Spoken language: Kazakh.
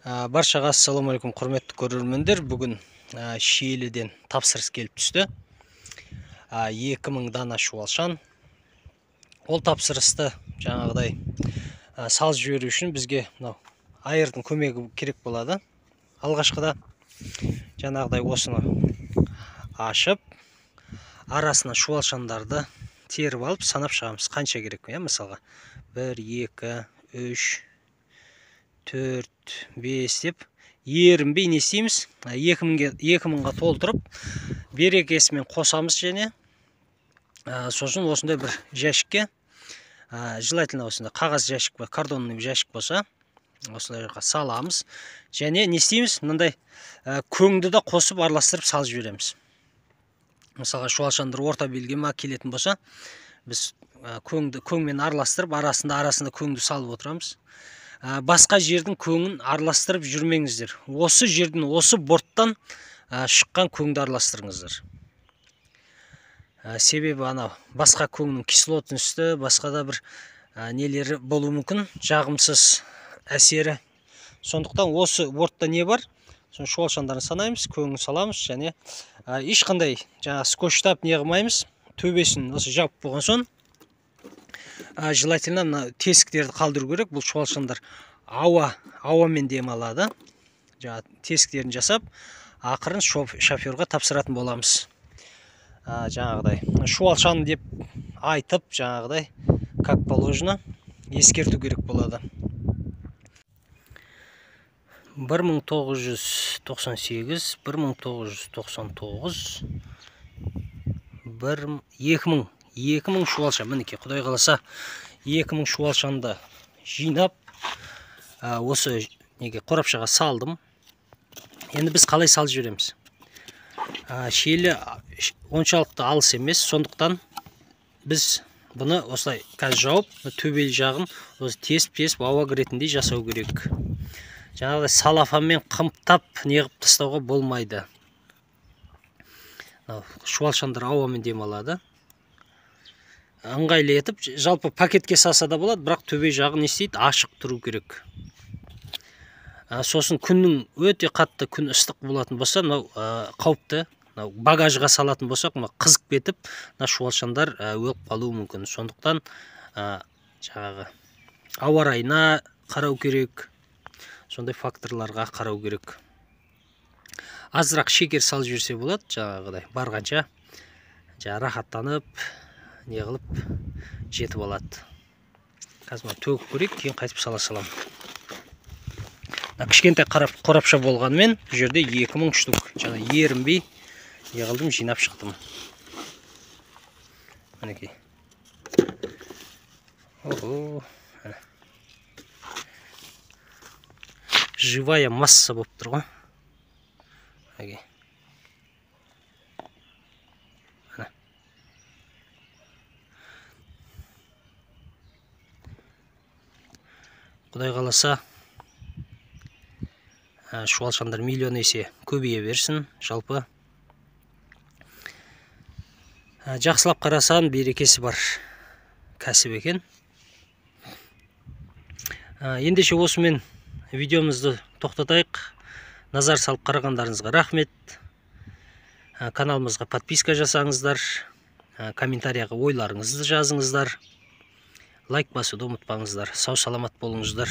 Баршаға ассалаумағалейкум, құрметті көрермендер. Бүгін Шиеліден тапсырыс келіп түсті. 2000 дана шуалшан. Ол тапсырысты жаңағыдай салып жіберу үшін бізге мынау айырдың көмегі керек болады. Алғашқыда жаңағыдай осыны ашып, арасына шуалшандарды теріп алып санап шығамыз. Қанша керек, иә, мысалға 1, 2, 3, 4, 5 деп ерінбей не істейміз? 2000-ға толтырып, берекесімен қосамыз және сосын осындай бір жәшікке, желательно осындай қағаз жәшік, картонный жәшік болса, осындай жаққа саламыз. Және не істейміз? Мынандай көңді де қосып араластырып салып жібереміз. Мысалға шуалшандар орта белге ма келетін болса, біз көңді көңмен араластырып, арасында көңді салып отырамыз. Басқа жердің көңін араластырып жүрмеңіздер. Осы жердің, осы борттан шыққан көңді араластырыңыздар. Себебі анау басқа көңнің кислотності, басқа да бір нелері болуы мүмкін, жағымсыз әсері. Сондықтан осы бортта не бар? Соны шуалшандарын санаймыз, көңін саламыз және ешқандай жаңа скотчтап не қылмаймыз. Төбесін осы жауып болған соң, желательно мына тесіктерді қалдыру керек. Бұл шуалшандар ауамен демалады. Жаңа тесіктерін жасап, ақырын шоферға тапсыратын боламыз. Жаңағыдай шуалшан деп айтып, жаңағыдай как положено ескерту керек болады. 1998, 1999, 2000, 2000 шуалшан. Мінекей, Құдай қаласа, 2000 шуалшанды жинап, осы неге қорапшаға салдым. Енді біз қалай салып жібереміз? Шиелі оншалықты алыс емес, сондықтан біз бұны осылай қазір жауып, төбел жағын осы тесіп-тесіп ауа кіретіндей жасау керек. Жаңағыдай салафанмен қымтап неғып тастауға болмайды. Шуалшандар ауамен демалады. Ыңғайлы етіп, жалпы пакетке салса да болады, бірақ төбе жағы не істейді? Ашық тұру керек. Сосын күннің өте қатты күн ыстық болатын болса, мынау қауіпті. Мынау багажға салатын болсақ, мынау қызып кетіп, мына шуалшандар өліп қалуы мүмкін. Сондықтан жаңағы ауа райына қарау керек. Сондай факторларға қарау керек. Азырақ шекер салып жіберсе болады, жаңағыдай барғанша жаңа рахаттанып, не қылып жетіп алады. Қазір мына төгіп көрейік, кейін қайтып сала саламын. Мына кішкентай қорапша болғанымен бұл жерде 2000 штук жаңа ерінбей не қылдым, жинап шықтым. Мінекей. Ого, міне. Живая масса болып тұр ғой. Мінекей. Міне. Құдай қаласа, шуалшандар миллион есе көбейе берсін. Жалпы жақсылап қарасан берекесі бар кәсіп екен. Ендеше осымен видеомызды тоқтатайық. Назар салып қарағандарыңызға рахмет. Каналымызға подписка жасаңыздар, комментарияға ойларыңызды жазыңыздар, лайк басуды ұмытпаңыздар. Сау саламат болыңыздар.